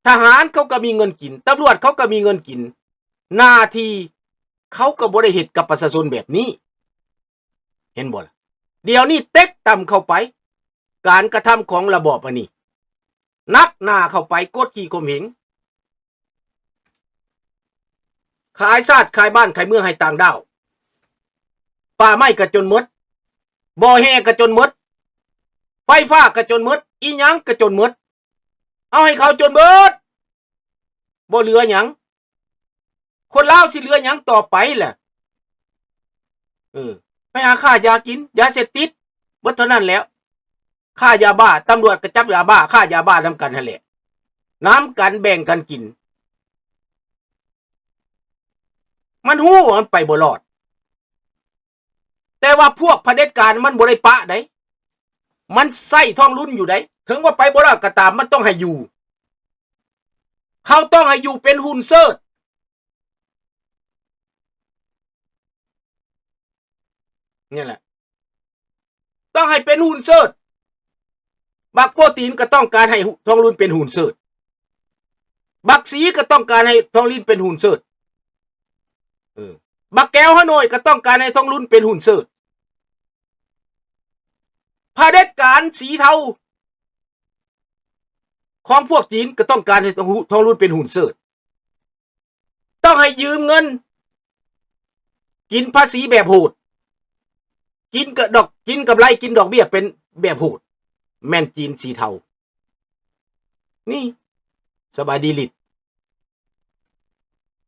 ທະຫານເຂົາກໍມີເງິນກິນ, ຕຳຫຼວດເຂົາກໍມີເງິນກິນ, ໜ້າທີ່ເຂົາກໍບໍ່ໄດ້ເຮັດກັບປະຊາຊົນແບບນີ້. ເຫັນບໍ່ລະ? ດຽວນີ້ເຕັກຕ່ຳເຂົ້າໄປ, ການກະທຳຂອງລະບອບອັນນີ້ ໜັກໜາເຂົ້າໄປ, ກົດຂີ່ຂົ່ມເຫງ, ຂາຍຊາດຂາຍບ້ານຂາຍເມືອງໃຫ້ຕ່າງດ້າວ, ປ່າໄມ້ກະຈົນໝົດ, ບໍ່ແຮ່ກະຈົນໝົດ, ໄຟຟ້າກະຈົນໝົດ, ອີ່ຫຍັງກະຈົນໝົດ, ເອົາໃຫ້ເຂົາຈົນເບິດ. ບໍ່ເຫຼືອຫຍັງ, ຄົນລາວຊິເຫຼືອຫຍັງຕໍ່ໄປລະ? ເອີ ໄປຫາຄ້າຢາກິນ, ຢາເສບຕິດ, ເບິດເທົ່ານັ້ນແຫຼະ. ຄ້າຢາບ້າ, ຕຳຫຼວດກໍຈັບຢາບ້າ, ຄ້າຢາບ້ານຳກັນຫັ້ນແຫຼະ, ນຳກັນແບ່ງກັນກິນ. ມັນຮູ້ວ່າມັນໄປບໍ່ລອດ. ແຕ່ວ່າພວກຜະເດັດການມັນບໍ່ໄດ້ປະໃດ, ມັນໃຊ້ທອງລຸນຢູ່ໃດ. ເຖິງວ່າໄປບໍ່ລອດກໍຕາມ, ມັນຕ້ອງໃຫ້ຢູ່, ເຂົາຕ້ອງໃຫ້ຢູ່ເປັນຫຸ່ນເສີດ. ນີ້ແຫຼະ, ຕ້ອງໃຫ້ເປັນຫຸ່ນເສີດ. ບັກໂປຕີນກໍຕ້ອງການໃຫ້ທອງລຸນເປັນຫຸ່ນເສີດ, ບັກສີກໍຕ້ອງການໃຫ້ທອງລຸນເປັນຫຸ່ນເສີດ, ເອີ ບັກແກວຮາໂນ້ຍກໍຕ້ອງການໃຫ້ທອງລຸນເປັນຫຸ່ນເສີດ. ຜະເດັດການສີເທົາຂອງພວກຈີນກໍຕ້ອງການໃຫ້ທອງ ທອງລຸນເປັນຫຸ່ນເສີດ. ຕ້ອງໃຫ້ຢືມເງິນ, ກິນພາສີແບບໂຫດ, ກິນກະດອກ, ກິນກຳໄລ, ກິນດອກເບ້ຍເປັນແບບໂຫດ, ແມ່ນຈີນສີເທົານີ້. ສະບາຍດີລິດ.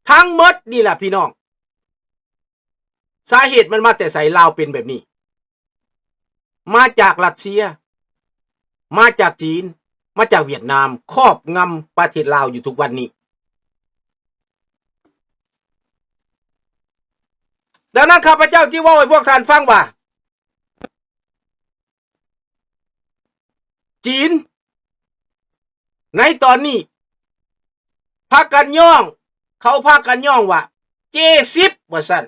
ທັງໝົດນີ້ລະພີ່ນ້ອງ, ສາເຫດມັນມາແຕ່ໃສ? ລາວເປັນແບບນີ້ ມາຈາກຣັດເຊຍ, ມາຈາກຈີນ, ມາຈາກຫວຽດນາມ ຄອບງຳປະເທດລາວຢູ່ທຸກວັນນີ້. ດັ່ງນັ້ນ ຂ້າພະເຈົ້າຈຶ່ງເວົ້າໃຫ້ພວກທ່ານຟັງວ່າ ຈີນໃນຕອນນີ້ພາກັນຍ້ອງ, ເຂົາພາກັນຍ້ອງວ່າ ເຈສິບ ວ່າຊັ້ນ.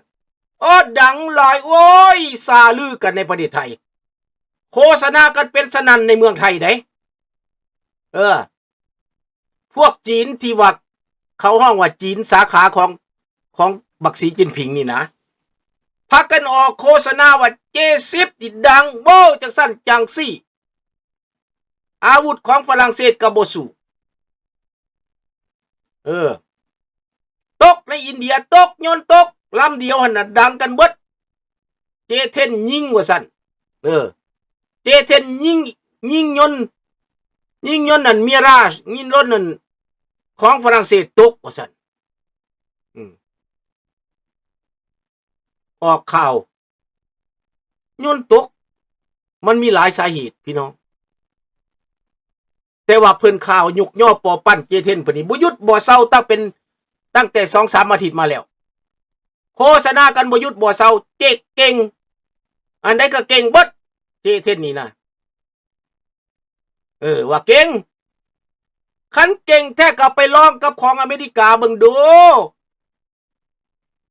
ໂອ້ ດັງຫຼາຍ, ໂອ້ຍ ສາລືກັນໃນປະເທດໄທ, ໂຄສະນາກັນເປັນສະໜັ່ນໃນເມືອງໄທເດ້. ເອີ ພວກຈີນທີ່ວ່າເຂົາຮ້ອງວ່າຈີນສາຂາຂອງ ຂອງບັກສີຈິ້ນຜິງນີ້ນະ, ພາກັນອອກໂຄສະນາວ່າ ເຈສິບ ນີ້ດັງ ໂວ້ ຈັງຊັ້ນຈັ່ງຊີ້, ອາວຸດຂອງຝຣັ່ງເສດກໍບໍ່ສູ້. ເອີ ຕົກໃນອິນເດຍ, ຕົກ, ຍົນຕົກລຳດຽວຫັ້ນນະ, ດັງກັນເບິດ. ເຈເທັນຍິງວ່າຊັ້ນ. ເອີ ເຈເທັນຍິງ, ຍິງຍົນ, ຍິງຍົນນັ້ນ ມີຣາຊ, ຍິງລົດນັ້ນຂອງຝຣັ່ງເສດຕົກວ່າຊັ້ນ. ອືມ ອອກຂ່າວຍົນຕົກ, ມັນມີຫຼາຍສາເຫດພີ່ນ້ອງ. ແຕ່ວ່າເພິ່ນຂ່າວຍົກຍໍ້ປໍປັ້ນເຈເທັນເພິ່ນນີ້ບໍ່ຢຸດບໍ່ເຊົາ, ຕັ້ງເປັນ ຕັ້ງແຕ່ສອງສາມອາທິດມາແລ້ວ. ໂຄສະນາກັນບໍ່ຢຸດບໍ່ເຊົາ, ເຈເກັ່ງ, ອັນໃດກໍເກັ່ງເບິດ, ເຈເທັນນີ້ນະ. ເອີ ວ່າເກັ່ງ, ຄັນເກັ່ງແທ້ກໍເອົາໄປລອງກັບຂອງອາເມລິກາເບິ່ງດູ.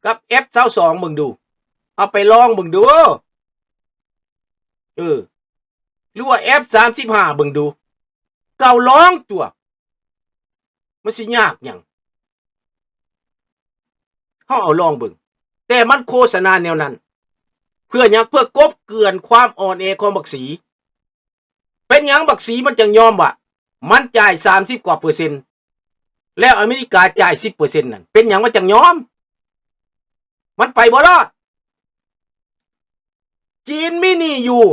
ກັບ ເອັຟ ຊາວສອງ ເບິ່ງດູ, ເອົາໄປລອງເບິ່ງດູ. ເອີ ຫຼືວ່າ ເອັຟ ສາມສິບຫ້າ ເບິ່ງດູ, ເອົາລອງຕົວະ, ມັນຊິຍາກຫຍັງ? ເຮົາເອົາລອງເບິ່ງ. ແຕ່ມັນໂຄສະນາແນວນັ້ນ ເພື່ອຫຍັງ? ເພື່ອກົບເກື່ອນຄວາມອ່ອນແອຂອງບັກສີ. ເປັນຫຍັງບັກສີມັນຈັ່ງຍອມວ່າມັນຈ່າຍສາມສິບກວ່າເປີເຊັນ ແລ້ວອາເມລິກາຈ່າຍສິບເປີເຊັນນັ້ນ? ເປັນຫຍັງມັນຈັ່ງຍອມ? ມັນໄປບໍ່ລອດ. ຈີນມີໜີ້ຢູ່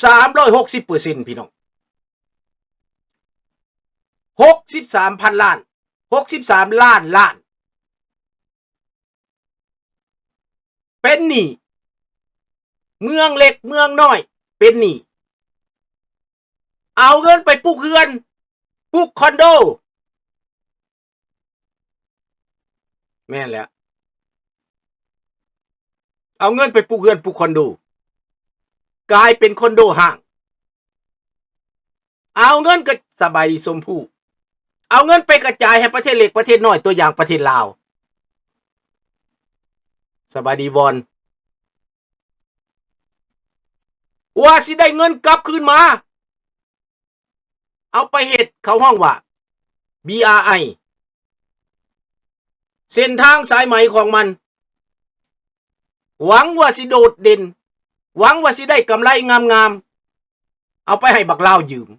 ສາມຮ້ອຍຫົກສິບເປີເຊັນ ພີ່ນ້ອງ, ຫົກສິບສາມພັນລ້ານ, ຫົກສິບສາມລ້ານລ້ານ. ເປັນໜີ້, ເມືອງເລັກເມືອງນ້ອຍເປັນໜີ້, ເອົາເງິນໄປປຸກເຮືອນ, ປຸກຄອນໂດ. ແມ່ນແລ້ວ, ເອົາເງິນໄປປຸກເຮືອນ, ປຸກຄອນໂດ, ກາຍເປັນຄອນໂດຮ້າງ. ເອົາເງິນກະ ສະບາຍດີຊົມພູ, ເອົາເງິນໄປກະຈາຍໃຫ້ປະເທດເລັກປະເທດນ້ອຍ, ຕົວຢ່າງປະເທດລາວ. ສະບາຍດີວອນ, ກວ່າຊິໄດ້ເງິນກັບຄືນມາ, ເອົາໄປເຮັດ ເຂົາຮ້ອງວ່າ ບີອາໄອ ເສັ້ນທາງສາຍໄໝຂອງມັນ ຫວັງວ່າຊິໂດດເດັ່ນ ຫວັງວ່າຊິໄດ້ກຳໄລງາມໆ ເອົາໄປໃຫ້ບັກລາວຢືມ.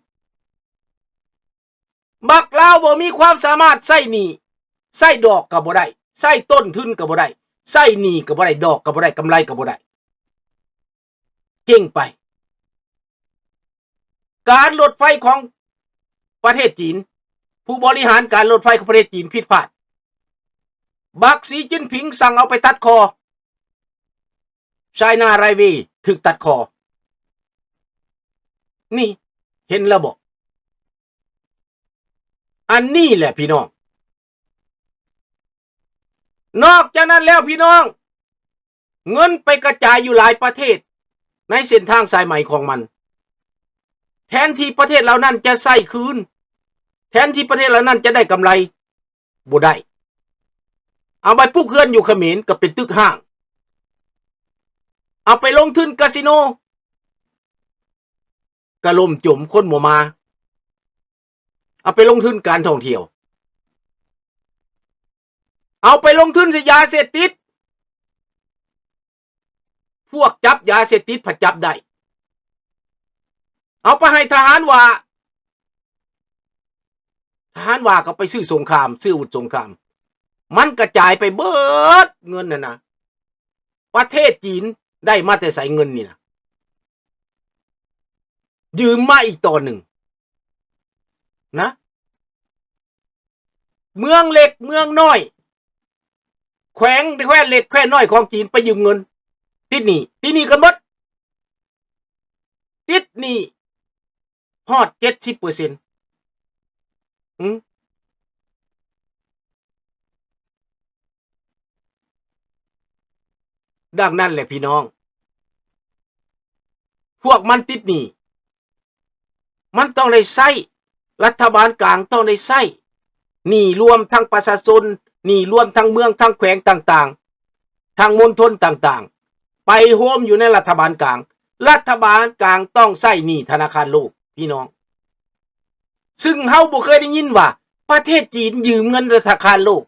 ບັກລາວບໍ່ມີຄວາມສາມາດໃຊ້ໜີ້ ໃຊ້ດອກກໍບໍ່ໄດ້ ໃຊ້ຕົ້ນທຶນກໍບໍ່ໄດ້ ໃຊ້ໜີ້ກໍບໍ່ໄດ້ ດອກກໍບໍ່ໄດ້ ກຳໄລກໍບໍ່ໄດ້ ເຈັງໄປ. ການລົດໄຟຂອງປະເທດຈີນ ຜູ້ບໍລິຫານການລົດໄຟຂອງປະເທດຈີນຜິດພາດ. ບັກສີຈິ້ນຜິງສັ່ງເອົາໄປຕັດຄໍ China Railway ຖືກຕັດຄໍ. ນີ້ ເຫັນແລ້ວບໍ່? ອັນນີ້ແຫຼະພີ່ນ້ອງ. ນອກຈາກນັ້ນແລ້ວພີ່ນ້ອງ ເງິນໄປກະຈາຍຢູ່ຫຼາຍປະເທດໃນເສັ້ນທາງສາຍໄໝຂອງມັນ. ແທນທີ່ປະເທດເຫຼົ່ານັ້ນຈະໃຊ້ຄືນ ແທນທີ່ປະເທດເຫຼົ່ານັ້ນຈະໄດ້ກຳໄລ ບໍ່ໄດ້. ເອົາໄປປຸກເຮືອນຢູ່ຂະເໝນກໍເປັນຕຶກຮ້າງ. ເອົາໄປລົງທຶນກາສິໂນ ກະລົ້ມຈົມ ຄົນບໍ່ມາ. ເອົາໄປລົງທຶນການທ່ອງທ່ຽວ. ເອົາໄປລົງທຶນໃສ່ຢາເສບຕິດ. ພວກຈັບຢາເສບຕິດພັດຈັບໄດ້. ເອົາໄປໃຫ້ທະຫານວ່າ. ທະຫານວ່າກໍໄປຊື້ສົງຄາມ ຊື້ອາວຸດສົງຄາມ. ມັນກະຈາຍໄປເບິດເງິນນັ້ນນະ. ປະເທດຈີນໄດ້ມາແຕ່ໃສເງິນນີ້ນະ? ຢືມມາອີກຕອນໜຶ່ງນະ. ເມືອງເລັກເມືອງນ້ອຍ ແຂວງ ແຄວ້ນເລັກແຄວ້ນນ້ອຍຂອງຈີນໄປຢືມເງິນ ຕິດໜີ້ ຕິດໜີ້ກັນເບິດ. ຕິດໜີ້ຮອດເຈັດສິບເປີເຊັນ. ອືມ ດັ່ງນັ້ນແຫຼະພີ່ນ້ອງ ພວກມັນຕິດໜີ້ ມັນຕ້ອງໄດ້ໃຊ້ ລັດຖະບານກາງຕ້ອງໄດ້ໃຊ້ ໜີ້ລວມທັງປະຊາຊົນ ໜີ້ລວມທັງເມືອງ ທັງແຂວງຕ່າງໆ ທັງມົນທົນຕ່າງໆ ໄປໂຮມຢູ່ໃນລັດຖະບານກາງ. ລັດຖະບານກາງຕ້ອງໃຊ້ໜີ້ທະນາຄານໂລກ ພີ່ນ້ອງ. ຊຶ່ງເຮົາບໍ່ເຄີຍໄດ້ຍິນວ່າປະເທດຈີນຢືມເງິນທະນາຄານໂລກ.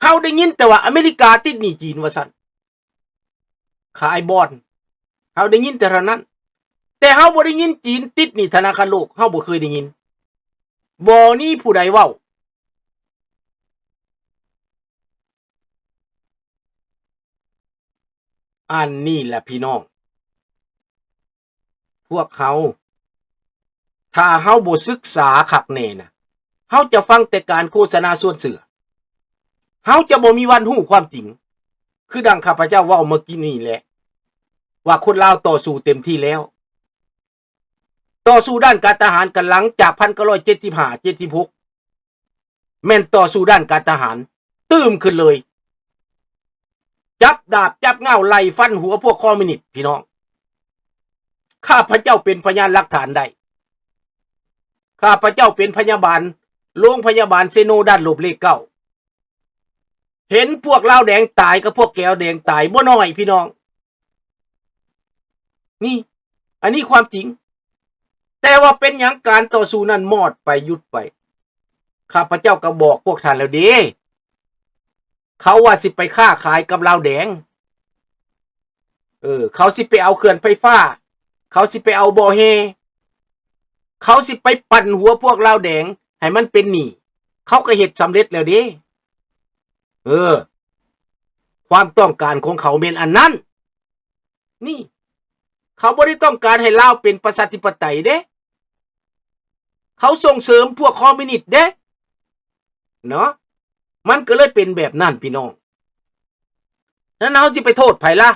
ເຮົາໄດ້ຍິນແຕ່ວ່າອາເມລິກາຕິດໜີ້ຈີນວ່າຊັ້ນ. ຂາຍບ່ອນ ເຮົາໄດ້ຍິນແຕ່ເທົ່ານັ້ນ ແຕ່ເຮົາບໍ່ໄດ້ຍິນຈີນຕິດໜີ້ທະນາຄານໂລກ ເຮົາບໍ່ເຄີຍໄດ້ຍິນ. ບໍ່ມີຜູ້ໃດເວົ້າ. ອັນນີ້ແຫຼະພີ່ນ້ອງ ພວກເຮົາ ຖ້າເຮົາບໍ່ສຶກສາຄັກແນ່ນະ ເຮົາຈະຟັງແຕ່ການໂຄສະນາຊວນເຊື່ອ ເຮົາຈະບໍ່ມີວັນຮູ້ຄວາມຈິງ. ຄືດັ່ງຂ້າພະເຈົ້າເວົ້າເມື່ອກີ້ນີ້ແຫຼະ ວ່າຄົນລາວຕໍ່ສູ້ເຕັມທີ່ແລ້ວ ຕໍ່ສູ້ດ້ານການທະຫານກັນ ຫຼັງຈາກພັນເກົ້າຮ້ອຍເຈັດສິບຫ້າ ເຈັດສິບຫົກ ແມ່ນຕໍ່ສູ້ດ້ານການທະຫານຕື່ມຂຶ້ນເລີຍ ຈັບດາບຈັບເຫງົ້າໄລ່ຟັນຫົວພວກຄອມມິວນິດ ພີ່ນ້ອງ. ຂ້າພະເຈົ້າເປັນພະຍານຫຼັກຖານໄດ້ ຂ້າພະເຈົ້າເປັນພະຍາບານໂລງພະຍາບານເຊໂນດ້ານລົບເລກເກົ້າ ເຫັນພວກລາວແດງຕາຍກັບພວກແກວແດງຕາຍບໍ່ໜ້ອຍ ພີ່ນ້ອງ. ນີ້ ອັນນີ້ຄວາມຈິງ. ແຕ່ວ່າເປັນຫຍັງການຕໍ່ສູ້ນັ້ນມອດໄປ ຢຸດໄປ? ຂ້າພະເຈົ້າກໍບອກພວກທ່ານແລ້ວເດ້ ເຂົາວ່າຊິໄປຄ້າຂາຍກັບລາວແດງ ເອີ ເຂົາຊິໄປເອົາເຂື່ອນໄຟຟ້າ ເຂົາຊິໄປເອົາບໍ່ແຮ່ ເຂົາຊິໄປປັ່ນຫົວພວກລາວແດງໃຫ້ມັນເປັນໜີ້ ເຂົາກໍເຮັດສຳເລັດແລ້ວເດ້. ເອີ ຄວາມຕ້ອງການຂອງເຂົາແມ່ນອັນນັ້ນ. ນີ້ ເຂົາບໍ່ໄດ້ຕ້ອງການໃຫ້ລາວເປັນປະຊາທິປະໄຕເດ້ ເຂົາສົ່ງເສີມພວກຄອມມິວນິດເດ້ ເນາະ ມັນກໍເລີຍເປັນແບບນັ້ນ ພີ່ນ້ອງ. ນັ້ນເຮົາຊິໄປໂທດໃຜລະ?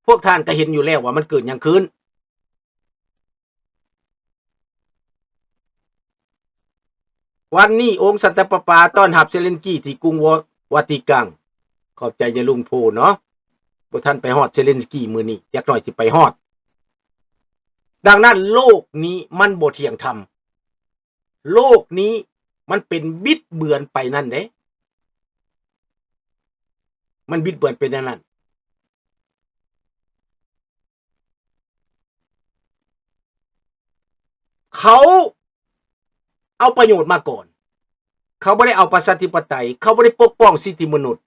ພວກທ່ານກໍເຫັນຢູ່ແລ້ວວ່າມັນເກີດຫຍັງຂຶ້ນ. ວັນນີ້ອົງສັນຕະປາປາຕ້ອນຮັບເຊເລັນສກີທີ່ກຸງວາ ວາຕິກັງ. ຂອບໃຈຍາລຸງໂພເນາະ ບໍ່ທັນໄປຮອດເຊເລັນສກີມື້ນີ້ ຈັກໜ້ອຍຊິໄປຮອດ. ດັ່ງນັ້ນໂລກນີ້ມັນບໍ່ທ່ຽງທຳ ໂລກນີ້ມັນເປັນບິດເບືອນໄປນັ້ນເດ້ ມັນບິດເບືອນໄປແນວນັ້ນ. ເຂົາ ເອົາປະໂຫຍດມາກ່ອນ. ເຂົາບໍ່ໄດ້ເອົາປະຊາທິປະໄຕ, ເຂົາບໍ່ໄດ້ປົກປ້ອງສິດທິມະນຸດ.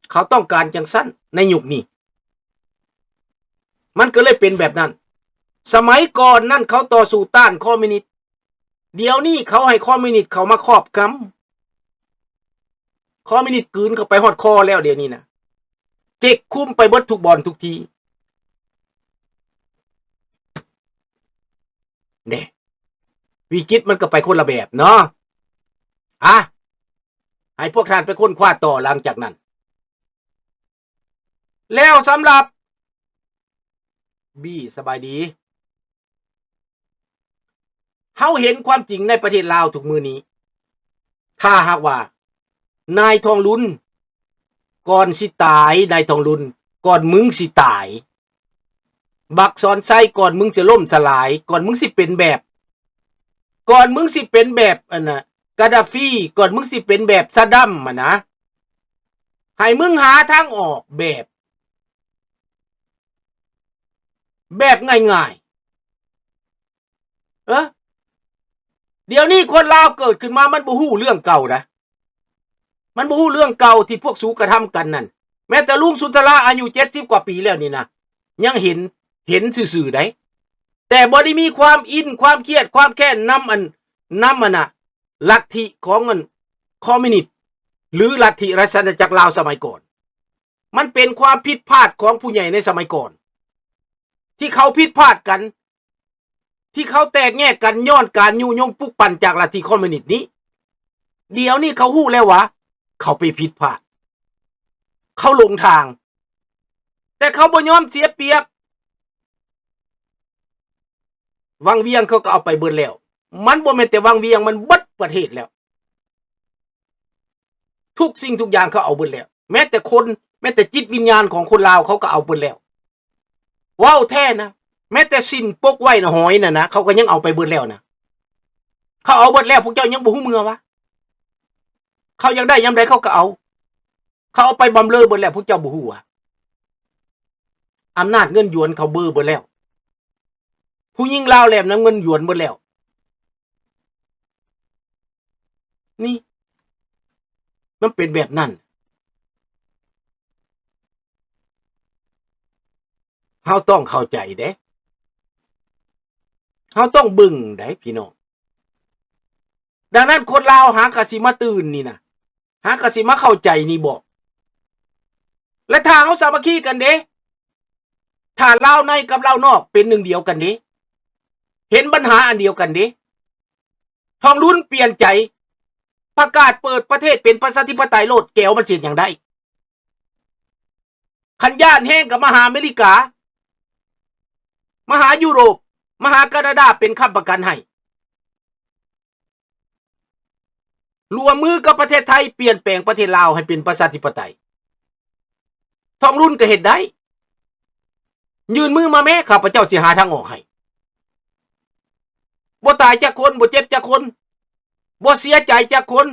ເຂົາຕ້ອງການຈັ່ງຊັ້ນໃນຍຸກນີ້. ມັນກໍເລີຍເປັນແບບນັ້ນ. ສະໄໝກ່ອນນັ້ນເຂົາຕໍ່ສູ້ຕ້ານຄອມມິວນິດ, ດຽວນີ້ເຂົາໃຫ້ຄອມມິວນິດເຂົ້າມາຄອບງຳ. ຄອມມິວນິດກືນເຂົ້າໄປຮອດຄໍແລ້ວດຽວນີ້ນະ, ເຈັກຄຸມໄປເບິດທຸກບ່ອນທຸກທີ່. ແນ່ ວິກິດມັນກໍໄປຄົນລະແບບເນາະ. ອະ ໃຫ້ພວກທ່ານໄປຄົ້ນຄວ້າຕໍ່ຫຼັງຈາກນັ້ນ. ແລ້ວສຳລັບບີ ສະບາຍດີ. ເຮົາເຫັນຄວາມຈິງໃນປະເທດລາວທຸກມື້ນີ້. ຖ້າຫາກວ່ານາຍທອງລຸນ ກ່ອນຊິຕາຍ, ນາຍທອງລຸນ ກ່ອນມຶງຊິຕາຍ, ບັກສອນໄຊ ກ່ອນມຶງຈະລົ້ມສະຫຼາຍ, ກ່ອນມຶງຊິເປັນແບບ, ກ່ອນມຶງຊິເປັນແບບ ອັນນະ ກາດາຟີ, ກ່ອນມຶງຊິເປັນແບບຊາດຳຫັ້ນນະ, ໃຫ້ມຶງຫາທາງອອກແບບ ແບບງ່າຍໆ. ເອີ ດຽວນີ້ຄົນລາວເກີດຂຶ້ນມາ ມັນບໍ່ຮູ້ເລື່ອງເກົ່ານະ, ມັນບໍ່ຮູ້ເລື່ອງເກົ່າທີ່ພວກສູກະທຳກັນນັ້ນ. ແມ້ແຕ່ລຸງສຸນທະລາອາຍຸເຈັດສິບກວ່າປີແລ້ວນີ້ນະ ຍັງເຫັນ ເຫັນຊື່ໆໃດ໋, ແຕ່ບໍ່ໄດ້ມີຄວາມອິນ ຄວາມຄຽດ ຄວາມແຄ້ນນຳອັນ ນຳອັນນະ ລັດທິຂອງອັນຄອມມິວນິດ ຫຼື ລັດທິລາຊະອານາຈັກລາວສະໄໝກ່ອນ. ມັນເປັນຄວາມຜິດພາດຂອງຜູ້ໃຫຍ່ໃນສະໄໝກ່ອນ ທີ່ເຂົາຜິດພາດກັນ, ທີ່ເຂົາແຕກແຍກກັນຍ້ອນການຍຸຍົງປຸກປັ່ນຈາກລັດທິຄອມມິວນິດນີ້. ດຽວນີ້ເຂົາຮູ້ແລ້ວວ່າເຂົາໄປຜິດພາດ, ເຂົາຫຼົງທາງ, ແຕ່ເຂົາບໍ່ຍອມເສຍປຽບ. ວັງວຽງເຂົາກໍເອົາໄປເບິດແລ້ວ. ມັນບໍ່ແມ່ນແຕ່ວັງວຽງ, ມັນເບິດປະເທດແລ້ວ. ທຸກສິ່ງທຸກຢ່າງເຂົາເອົາເບິດແລ້ວ. ແມ້ແຕ່ຄົນ, ແມ້ແຕ່ຈິດວິນຍານຂອງຄົນລາວເຂົາກໍເອົາເບິດແລ້ວ. ເວົ້າແທ້ນະ, ແມ້ແຕ່ສິ້ນປົກໄວ້ນະ ຫອຍນະນະ, ເຂົາກໍຍັງເອົາໄປເບິດແລ້ວນະ. ເຂົາເອົາເບິດແລ້ວ, ພວກເຈົ້າຍັງບໍ່ຮູ້ເມືອວະ? ເຂົາຢາກໄດ້ຍາມໃດເຂົາກໍເອົາ. ເຂົາເອົາໄປບຳເລີເບິດແລ້ວ, ພວກເຈົ້າບໍ່ຮູ້ຫວາ? ອຳນາດເງິນຢວນເຂົາເບີເບິດແລ້ວ. ຜູ້ຍິງລາວແຫຼມນຳເງິນຢວນເບິດແລ້ວ. ນີ້ ມັນເປັນແບບນັ້ນ. ເຮົາຕ້ອງເຂົ້າໃຈເດ້. ເຮົາຕ້ອງເບິ່ງໃດ໋ ພີ່ນ້ອງ. ດັ່ງນັ້ນຄົນລາວຫາກະຊິມາຕື່ນນີ້ນະ, ຫາກະຊິມາເຂົ້າໃຈນີ້ບໍ? ແລະ ຖ້າເຮົາສາມັກຄີກັນເດ້, ຖ້າລາວໃນກັບລາວນອກເປັນໜຶ່ງດຽວກັນເດ້, ເຫັນບັນຫາອັນດຽວກັນເດ້, ທອງລຸນປ່ຽນໃຈ, ປະກາດເປີດປະເທດເປັນປະຊາທິປະໄຕໂລດ, ແກວມັນຊິເຮັດຫຍັງໄດ້? ຄັນຢ້ານແຮງກໍມາຫາອາເມລິກາ, ມາຫາຢູໂຣບ, ມາຫາການາດາເປັນຄ້ຳປະກັນໃຫ້. ຮ່ວມມືກັບປະເທດໄທປ່ຽນແປງປະເທດລາວໃຫ້ເປັນປະຊາທິປະໄຕ. ທອງລຸນກໍເຮັດໄດ້. ຍື່ນມືມາແມ້, ຂ້າພະເຈົ້າຊິຫາທາງອອກໃຫ້. ບໍ່ຕາຍຈັກຄົນ, ບໍ່ເຈັບຈັກຄົນ, ບໍ່ເສຍໃຈຈັກຄົນ.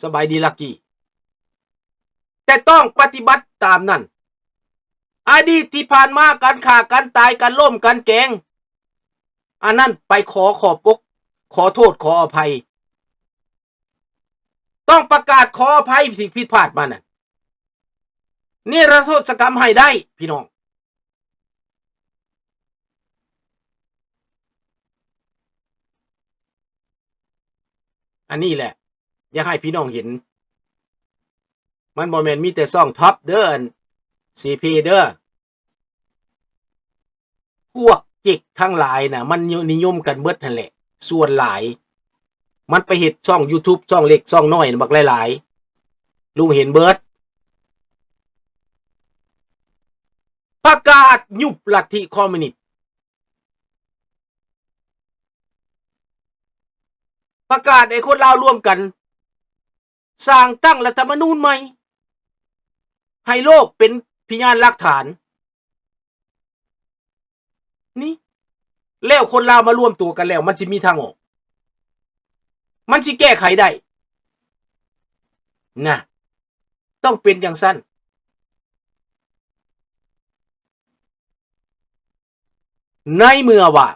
ສະບາຍດີ ລັກກີ້. ແຕ່ຕ້ອງປະຕິບັດຕາມນັ້ນ. ອະດີດທີ່ຜ່ານມາ, ການຂ້າ, ການຕາຍ, ການລົ້ມ, ການແກງ, ອັນນັ້ນໄປຂໍຂອບອົກ, ຂໍໂທດ, ຂໍອະໄພ. ຕ້ອງປະກາດຂໍອະໄພທີ່ຜິດພາດມານັ້ນ. ນິລະໂທດສະກຳໃຫ້ໄດ້, ພີ່ນ້ອງ. ອັນນີ້ແຫຼະ ຢາກໃຫ້ພີ່ນ້ອງເຫັນ. ມັນບໍ່ແມ່ນມີແຕ່ຊ່ອງທັອບເດີ, ອັນ ຊີພີ ເດີ. ພວກເຈັກທັງຫຼາຍນະ ມັນນິຍົມກັນເບິດຫັ້ນແຫຼະ. ສ່ວນຫຼາຍມັນໄປເຮັດຊ່ອງຢູທູບ ຊ່ອງເລັກຊ່ອງນ້ອຍບັກຫຼາຍໆ. ລຸງເຫັນເບິດ. ປະກາດຍຸບລັດທິຄອມມິວນິດ. ປະກາດໃຫ້ຄົນລາວລວມກັນ ສ້າງຕັ້ງລັດຖະມະນູນໃໝ່ ໃຫ້ໂລກເປັນພະຍານຫຼັກຖານ. ນີ້ ແລ້ວຄົນລາວມາລວມຕົວກັນແລ້ວ ມັນຊິມີທາງອອກ, ມັນຊິແກ້ໄຂໄດ້ນະ. ຕ້ອງເປັນຈັ່ງຊັ້ນ. ໃນເມື່ອວ່າ